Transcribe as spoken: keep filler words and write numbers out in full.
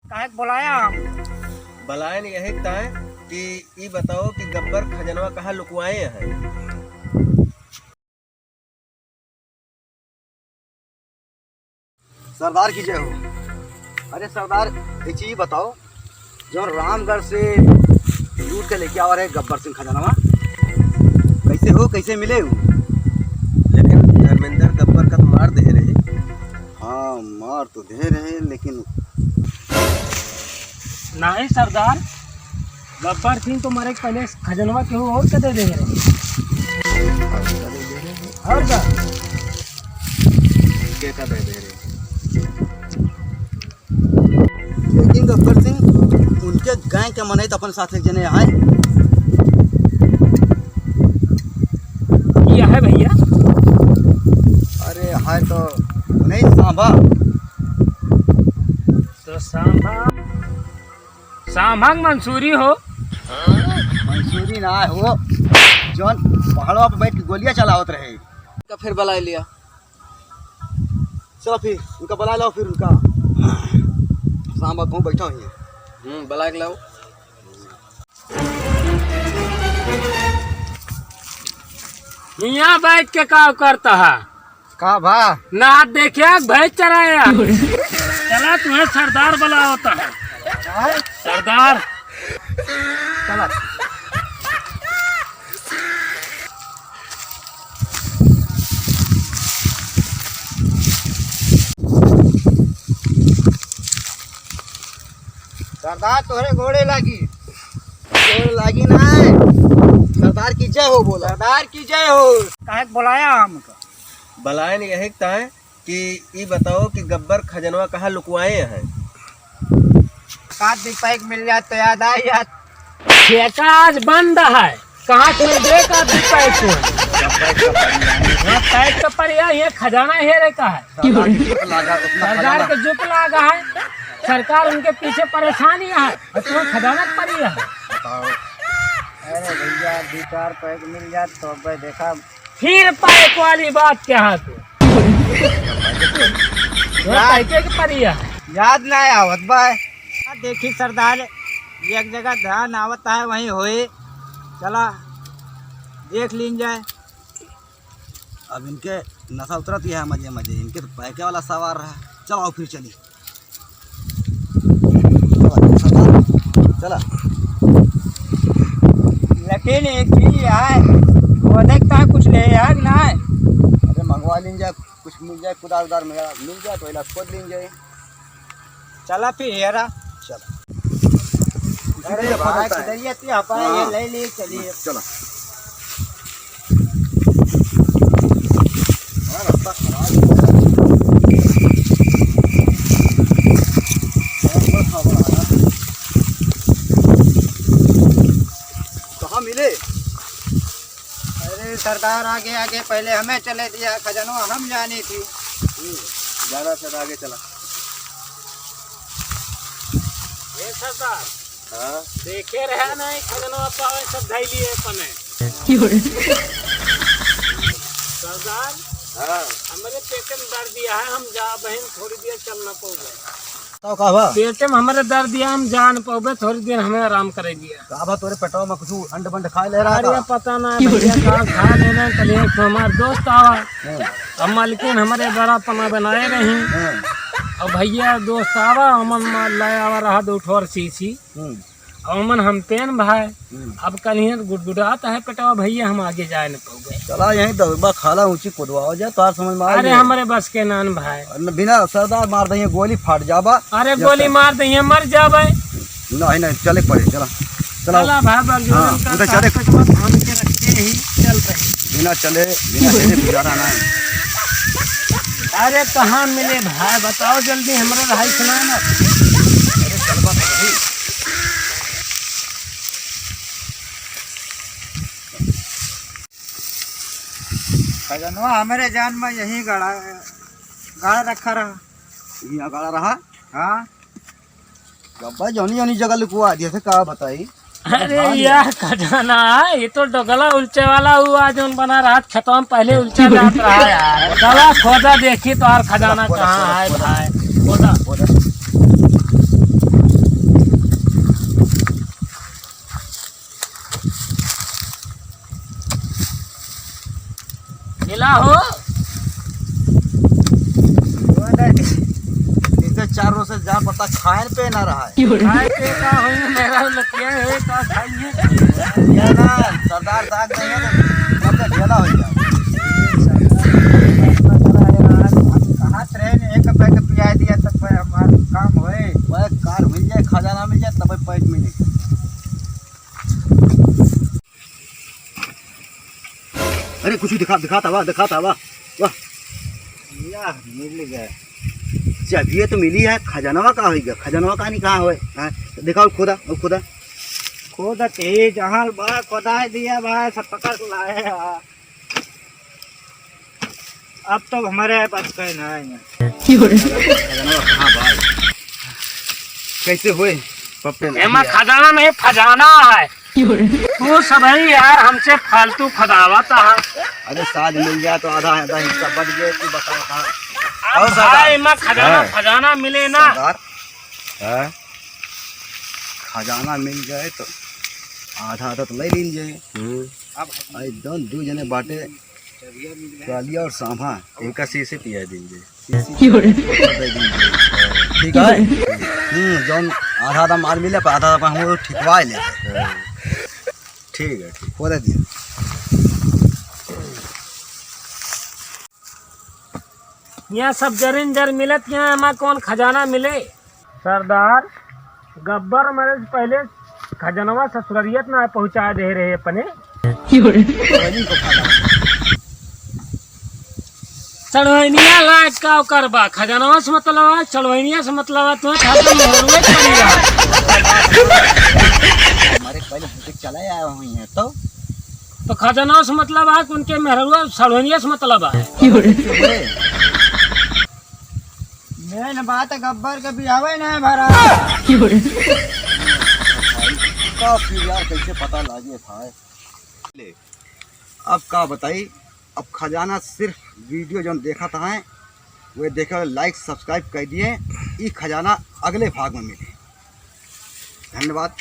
काहे के बोलाया हम? बलायन यही ताय कि ई बताओ कि गब्बर खजनवा कहाँ लुकवाए हैं? सरदार की जय हो। अरे सरदार, एक चीज बताओ, जो रामगढ़ से लूट के लेके आवा रहे गब्बर सिंह खजानवा, कैसे हो, कैसे मिले हो? लेकिन धर्मेंद्र गब्बर का तो मार दे रहे। हाँ, मार तो दे रहे, लेकिन नहीं सरदार, गब्बर सिंह तो मरे के पहले खजनवा केहू और के दे दे रहे। और का? के का दे दे रहे? लेकिन गब्बर सिंह, उनके गाय के मनई तो अपन साथ एक जने आए। ये है भैया। अरे, है तो नहीं सांभा। तो सांभा, सांभा के मंसूरी हो। मंसूरी ना हो, जौन पहाड़वा पे बैठ के गोलियां चलावत रहे। तो फिर बुला लिया। चलो फिर उनका बुला लाओ, फिर उनका सांभा कहूँ बैठा हुई है। हम्म, बुला के लाओ। हियाँ बैठ के का करता है? का भा? ना देखिया, भैंस चराया। चला, तुम्हें सरदार बुलावता है। हाँ? सरदार। चला। सरदार, तोहरे गोड़े लागी। गोड़े लागी ना है। सरदार की जय हो बोला। सरदार की जय हो। काहे के बुलाया हमका? बुलायन यही ताय कि ई बताओ कि गब्बर खजनवा कहाँ लुकवाए हैं? का दीपक मिल जात तो याद आई यार। ठेका आज बंद है, कहाँ से दे का दीपक को? हाँ, पैक तो पर यार, ये खजाना हेरे का है। सरदार के जुप लागा, उतना सरदार खजाना। के जुप लागा है, सरकार उनके पीछे परेशानी है, और तुम्हें खजाना पड़ी है। बताओ। अरे भैया, दो चार पैक मिल जात तो अब देखा। फिर पैक वाली बात क्या है तू? वो याद पैके के पड़ी है। याद ना आवत बा। देखी सरदार, एक जगह ध्यान आवत है, वहीं होए। चला, देख लीन जाए। अब इनके नशा उतरत ही है मजे मजे, इनके तो पैके वाला सवार रहा। चलाओ फिर चली। चला। लेकिन एक चीज है, वो देखता है कुछ ले है कि ना है? अरे मंगवा लीन जाए, कुछ मिल जाए, कुदार उदार मिल जाए तो इलाज खोद लीन जाए। चला फिर हेरा। चला। अरे भाई, किधर ये थी? हाँ, ये ले ले, चलिए। चला। हाँ, रास्ता खराब है। कहाँ मिले? अरे सरदार, आगे आगे पहले हमें चले दिया, खजनवा हम जानी थी। हम्म, जाना था तो आगे चला। ए सरदार, हाँ? देखे रहे ना, ई खजनवा पावे सब धैली है पने। सरदार, हाँ। हमरे पेट में दर्द दिया है, हम जा बहिन थोड़ी देर चल ना पाऊंगे। बताओ का बा? पेटे में हमरे दर्द दिया, हम जा न पउबे, थोड़ी देर हमें आराम करे दिया। का बा तोरे पेटवा में कुछ अंड बंड खाए ले रहा अरे का? पता ना भैया, का खा लेना, कल एक ठो हमार दोस्त आवा। हाँ। अब मालकिन हमरे बड़ा पना बनाए रही। हाँ। अब भैया दोस्त आवा, हमन मा-, ले आवा रहा दो ठो और शीशी। हम्म। अब हमन हम पेन भाई। हम्म। अब कल ही गुडगुडात है पेटवा भैया, हम आगे जाए न पउबे। चला यहीं दौड़बा खाला ऊंची कुदवाओ जा, तोहार समझ में आ अरे जाए। हमरे बस के नान भाई। न, बिना सरदार मार दइहे गोली फाट जाबा। अरे जब गोली तक मार दइहे मर जाबे। नहीं, नहीं, चले के पड़े, चला। चला। चला भाई, बरजोरन हाँ, का उधर चले। ताकत मत हमके रखते ही चल रहे। बिना चले, बिना चले गुजारा ना है। अरे कहाँ मिले भाई, बताओ जल्दी, हमरा रहाई सुना ना। अरे चलबा तो रही। खजनवा हमरे जान में यहीं गड़ा, गड़ा रखा रहा। यहीं गड़ा रहा? हाँ। गब्बा जौनी जौनी जगह लुकवा दिया थे, का बताई? अरे हाँ यार, खजाना है, ये तो डगला उलचे वाला हुआ, जौन बना रहा खेतवा में पहले उलचा जात रहा यार। चला खोदा देखी तो यार खजाना खोदा, कहाँ खोदा, है खोदा, भाई। खोदा। खोदा। खाए पे ना रहा है। खाए पे का होई, मेरा लतिया है, का खाई है? ये ना, सरदार साहब नहीं है, तो सबसे ढेला हो जाए। कहाँ से रहे, एक पैक पिया दिया, तब पे हमारा काम होए। वह कार मिल जाए, खजाना मिल जाए, तब पैक मिले। अरे, कुछ दिखा, दिखाता हुआ, दिखाता हुआ। वाह। या, मिल गए। चाबिये तो मिली है, खजानवा का होइगा? खजानवा का नहीं, कहाँ होए? हाँ, दिखाओ, खोदा, वो खोदा। खोदा के जहाँ बा, खोदा दिया बा, सब पकड़ लाए हैं। अब तो हमारे बस के ना है। खजानवा कहाँ बा? कैसे होए? पप्पे एमा खजाना नहीं, फजाना है। तू सबही यार हमसे फालतू फदावत है। अरे साथ मिल जाए तो आधा आधा हिस्सा बट गए, तू बता, बता। अब और सरदार? भाई, एमा खजाना हाँ। फजाना मिले ना। सरदार? हाँ? खजाना मिल जाए तो आधा आधा तो ले लीन जाए। हम्म। अब आई दोन दू जने बाटे, कालिया और सांभा। इनका शीशे पिया दीन जाए। शीशे पिया दीन जाए। ठीक है? हम्म, जौन आधा आधा माल मिले, पर आधा आधा हम लोग ठिकवा ले। हाँ। ठीक है, ठीक। खोदा दिया। यहाँ सब जरिन जर मिलत, यहाँ एमा कौन खजाना मिले? सरदार, गब्बर मरे से पहले खजनवा ससुररियत ना पहुँचा दे रहे अपने। चढ़वैनिया लायक का ओकर बा? खजनवा से मतलब है, चढ़वैनिया से मतलब है, तुम्हें खाता में होरवे पड़ी रहा। हमारे पहले हमसे चला आया हुई है तो? तो खजनवा से मतलब है कि उनके मेहरुआ चढ़वैनिया से मतलब है। मेन बात है गब्बर के बियाहे नहीं भरा। का फिर यार कैसे पता लागे था? ले, अब का बताई, अब खजाना सिर्फ वीडियो जौन देखत हैं, वे देखे, like subscribe कर दिए। ई खजाना अगले भाग में मिले। धन्यवाद।